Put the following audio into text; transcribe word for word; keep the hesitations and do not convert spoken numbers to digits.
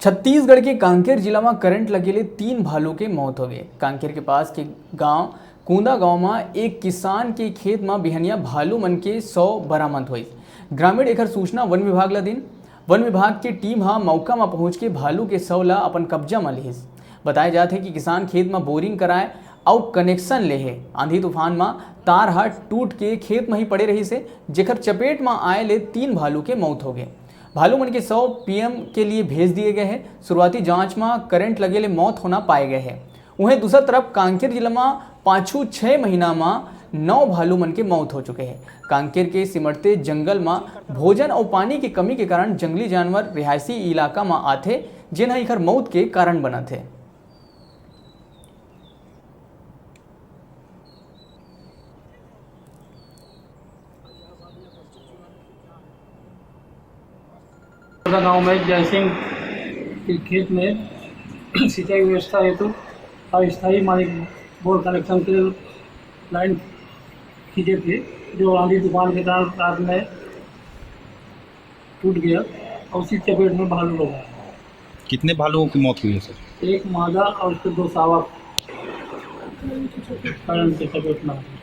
छत्तीसगढ़ के कांकेर जिला म करंट लगे ले तीन भालू के मौत हो गए। कांकेर के पास के गांव कूंदा गांव म एक किसान के खेत म बिहनिया भालू मन के शव बरामद होइस। ग्रामीण एकर सूचना वन विभाग ला दिन। वन विभाग के टीम ह मौका म पहुंच के भालू के शव ला अपन कब्जा म लिहिस। बताया जात हे कि किसान खेत म बोरिंग कराए अउ कनेक्शन ले हे। आंधी तूफान म तार ह टूट के खेत म ही पड़े रहिस हे, जेकर चपेट म आए ले तीन भालू के मौत हो गए। भालू मन के शव पीएम के लिए भेज दिए गए हे। शुरुआती जांच म करंट लगे ले मौत होना पाए गए हे। उहें दूसरा तरफ कांकेर जिला म पाछू छह महीना म नौ भालू मन के मौत हो चुके हे। कांकेर के सिमटते जंगल म भोजन अउ पानी के कमी के कारण जंगली जानवर रिहायशी इलाका म आथे, जेन ह एखर मौत के कारण बनत हे। गांव में जयसिंह के खेत में सिंचाई व्यवस्था हेतु अस्थायी माने बोर कनेक्शन के लाइन खींचे थे, जो आंधी तूफान के कारण रात में टूट गया और उसी चपेट में भालू लोग आए। कितने भालुओं की मौत हुई है सर? एक मादा और उसके दो सावक करंट के चपेट में आ गए।